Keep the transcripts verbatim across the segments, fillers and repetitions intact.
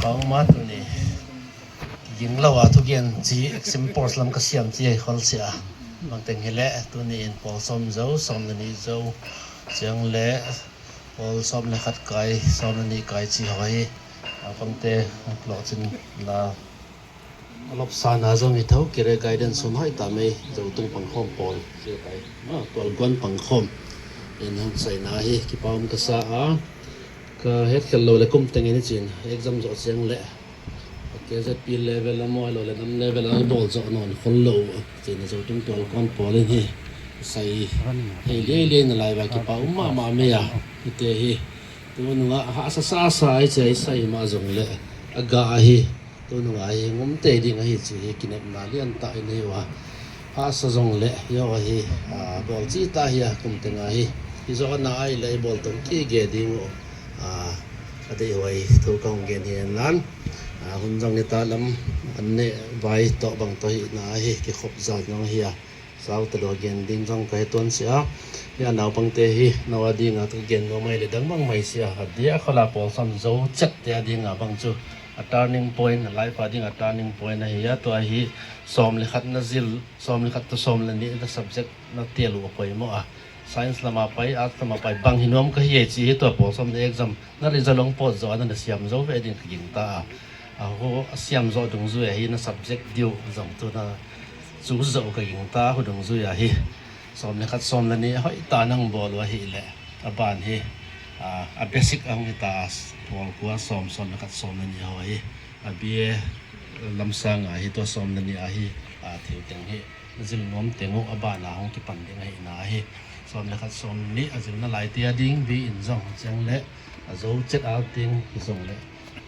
Pau ma tuni. Ging lo a thugen chi exam port lam ka siam chi hol sia. Bang teng hile tuni in pol som zo, som le ni zo. Chiang le pol som le khat kai, som le ni kai chi hoi. A pang te lo chin la. Lop sa na zong i tho kire guidance sum hai ta mei zo tung pang khom pol. Sia kai. Ma pol guan pang khom. In hang sai na hi kipau um ka sa a. Ka het khel lo le kum teng in chin exam zo chiang le. K Z P level a mo lo le nam level a bol zo non khol lo. Chin zo tung pol kon pol in hi. Sai. Hei le le na lai ba kipau um ma ma mei a. Ite hi. Tu nunga ha sa sa sa ai chai sai ma zong le. Aga hi. Tu nunga hi ngom te ding ahi chi hi kinepna lian ta in hi wa. Ha sa zong le yo hi, a, bol chi ta hi a kum te nga hi. Hi zo na ai le bol tong ki ge ding o. A, a dei hoi thu ka hong gen hi en lan. A, hun zong ni ta lam an ne vai to bang to hi na hi ki khop za zong hi a. Sau ta lo gen ding zong ka he tuan sia. Hi a naupang te hi, nau a ding a ka gen lo mai le dang bang mai sia. A dia kho la pol som zo chet te a ding a bang chu. A turning point, a life a ding a turning point a hi a tua hi som le khat na zil, som le khat to som le ni na subject na te lu a poi mo a. Science lama pai, arts lama pai, bang hi nuam ka hi e chi hi tua pol som na exam. Na result ong pot zo a na siam zo ve ding ka ging ta a. A ho a siam zo dung zui a hi na subject diu zong tu na chu zo ka ging ta ho dung zui a hi. Som le khat som le ni a hoi ta nang bol a hi le. A ban hi. A, a basic ang hi ta pol kua som som le khat som le ni a hoi. A B A lamsang a hi tua som le ni a hi. A thiu teng hi. Zil nuam teng u a ban a hong kipan ding a hi na hi. Som le khat som ni a zil na lai ti a ding bi in zong chiang le. A zo chet a ting hi zong le.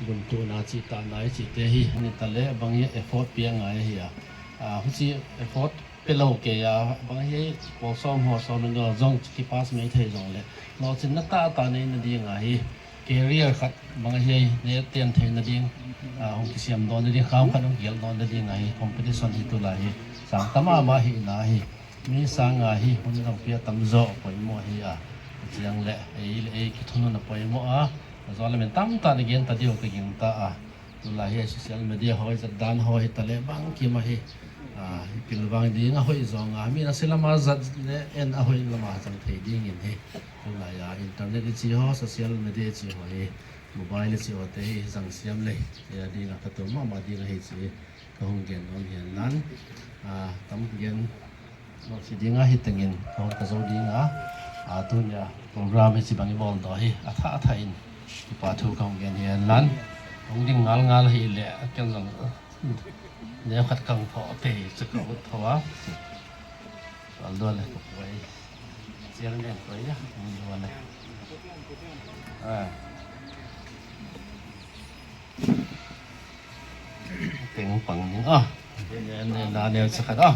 Gun tu na chi ta na chi te hi. Ni ta le bang hi effort pia ngai hi a. A, hu chi effort pe lo ke a bang hi pol som ho som le ni zong ki pass mai thei zong le. Lo chin na ta ta nei na ding a hi. Career khat bang hi ne ten thei na ding, a, hong kisiam don na ding, kham khat hong gel don na ding a hi competition hi tu lai hi. Sang tama ma hi na hi. Mi sang a hi hun dang pia tam zo poi mo hi a. Chiang le ei le ei ki thun na poi mo a. Zo le men tam ta na gen ta diu ka ging ta a. Tu lai hi social media hoi zat dan hoi ta le bang ki ma hi. A, hi pil vang ding a hoi zong a. Mi na silama zat le en a hoi lama zang thei ding in hi. Tulai a internet i chi ho, social media i chi ho hi, mobile i chi ho te hi zang siam le. Hi a ding a ka tu ma ma ding a hi chi ka hong gen nom hian nan. A, tam gen lo si ding a hi tengin ka hong ka zo ding a. A, tu nia program hi chi bang i bol do hi a tha a tha in. Kipa thu ka hong gen hian nan. Hong ding ngal ngal hi le a ken zong. Neu khat kang pho te chu ka ut tho a. Al do le ko poi. Chairman poi ya, um do le. Ah. Teng pang ni a. Ne ne na ne sa khat a.